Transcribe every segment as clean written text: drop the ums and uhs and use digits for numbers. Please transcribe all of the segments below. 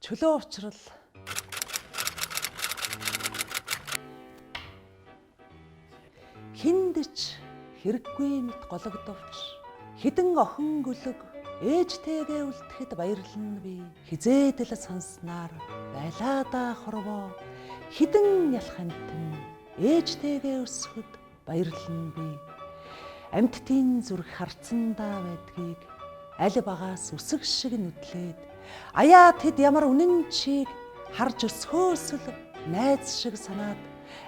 Чөлөө учрал хиндэж хэрэггүй мэт гологдовч хідэн охин гөлөг ээжтэйгээ үлдэхэд баярлна би хизээд л санснаар байлаа да хорвоо хідэн ялах амьтан ээжтэйгээ өсөхөд баярлна би амьтдын зүрх харцандаа байдгийг аль багаас үсэг шиг нүдлээд аяа тэд ямар үнэн чийг харж өсөхөөс л найз шиг санаад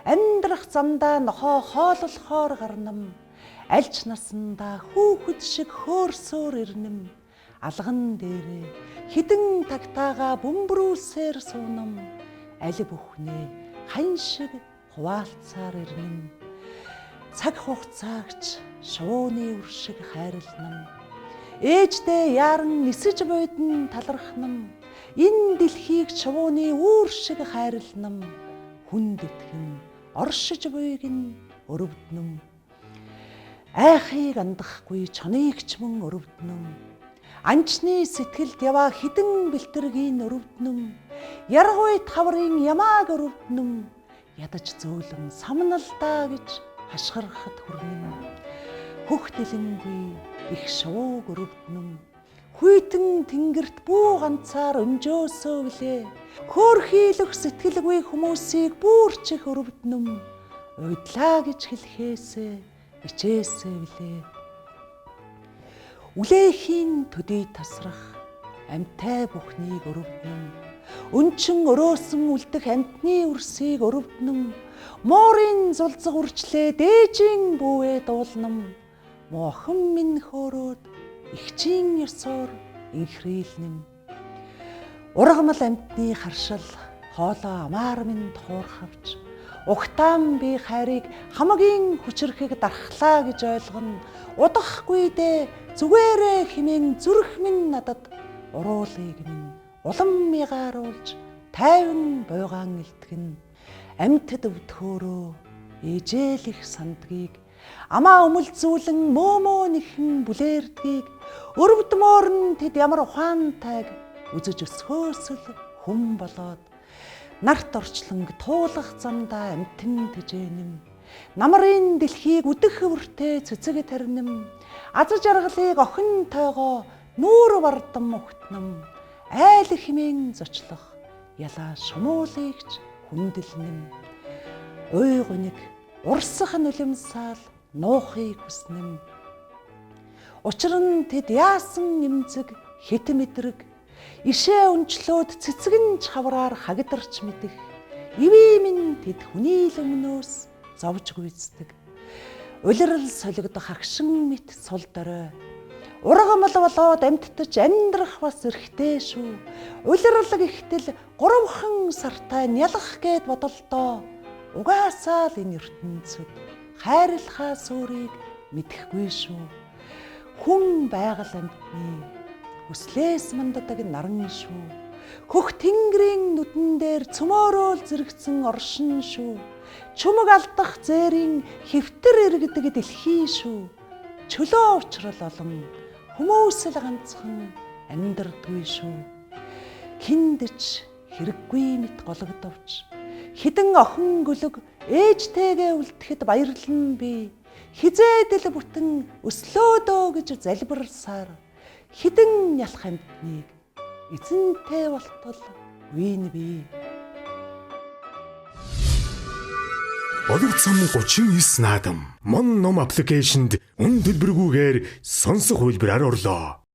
амьдрах замдаа нохоо хооллохоор гарнам альч насандаа хүүхэд шиг хөөрсөөр ирнэм алган дээрээ хідэн тагтаага бөмбөрүүлсээр суунам аль бүхнээ хань шиг хуваалцаар ирнэм цаг хугацаагч шувууны үр шиг хайрланам ээждээ яаран нисэж буйдан талархнам энэ дэлхийг шувууны үүр шиг хайрланам хүндэтгэн оршиж буйг нь өрөвднөм айхыг андахгүй чоныг ч мөн өрөвднөм анчны сэтгэлд яваа хідэн бэлтэргийн өрөвднөм яргуй таврын ямааг өрөвднөм ядаж зөөлөн самналдаа гэж хашгирахад хүрнэм хөх дэлэнгүй их шувууг өрөвднөм хүйтэн тэнгэрт бүү ганцаар өнжөөсөө билээ хөөрхийлөх сэтгэлгүй хүмүүсийг бүрчих өрөвднөм уйдлаа гэж хэлхээсээ ичээсээ билээ үлээхийн төдий тасрах амьтай бүхнийг өрөвднөм өнчин өрөөсөн үлдэх амьтны үрсийг өрөвднөм муурын зулзаг үрчлээ дээжин бүүвээ дуулнам муу охин минь хөөрөөд эгчийн ёсоор инхрийлнэм ургамал амьтны харшил хоолой амаар минь туурхавч угтаан би хайрыг хамгийн хүчрэхийг дархлаа гэж ойлгоно удахгүй дээ зүгээрээ хэмээн зүрх минь надад уруулыг минь улам мигааруулж тайван буйгаан илтгэн амьтад өвдөхөөрөө ээжээл их сандгийг амаа өмөлзүүлэн мөөмөө нэхэн бүлээрдгийг өрөвдмөр нь тэд ямар ухаантайг үзэж өсөхөөс л хүн болоод нарт орчлонг туулах замдаа амьтан тэжээнэм намрын дэлхийг үдэх өвөртэй цэцэг тарним аз жаргалыг охин тойгоо нүүр бардам угтнам айл хэмээн зочлох ялаа шумуулыгч хүндэлнэм уй гуниг урсах нулимсаал нуухыг хүснэм учир нь тэд яасан эмзэг хэт мэдрэг ишээ өнчлөөд цэцгэн чавраар хагадарч мэдэх ивээ минь тэд хүний л өмнөөс зовж гүйцдэг улирал солигдох агшин мэт сул дорой ургамал болоод амьтдаж амьдрах бас эрхтэй шүү улирал гэхтэл 3 сартай нялах гээд бодолдоо угаасаа л энэ ертөнцид хайрлахаа сүрийг мэдэхгүй шүү хүн байгаль амьтны хүслээс манддаг наран шүү хөх тэнгэрийн нүдэн дээр цөмөөрөөл зэрэгцэн оршин шүү чүмэг алдах зээрийн хэвтэр эргэдэг дэлхий шүү чөлөө учрал олон хүмүүс л ганцхан амьдардгүй шүү хиндэж хэрэггүй мэт гологдовч хідэн охин гөлөг ээжтэйгээ үлдэхэд баярлна би хизээд л бүтэн өслөөдөө гэж залбирсаар хідэн ялах амьтныг эзэнтэй болтол вин би. Болог цам 39 наадам Мон ном аппликейшнд үн төлбөргүйгээр сонсох хувилбараар орлоо.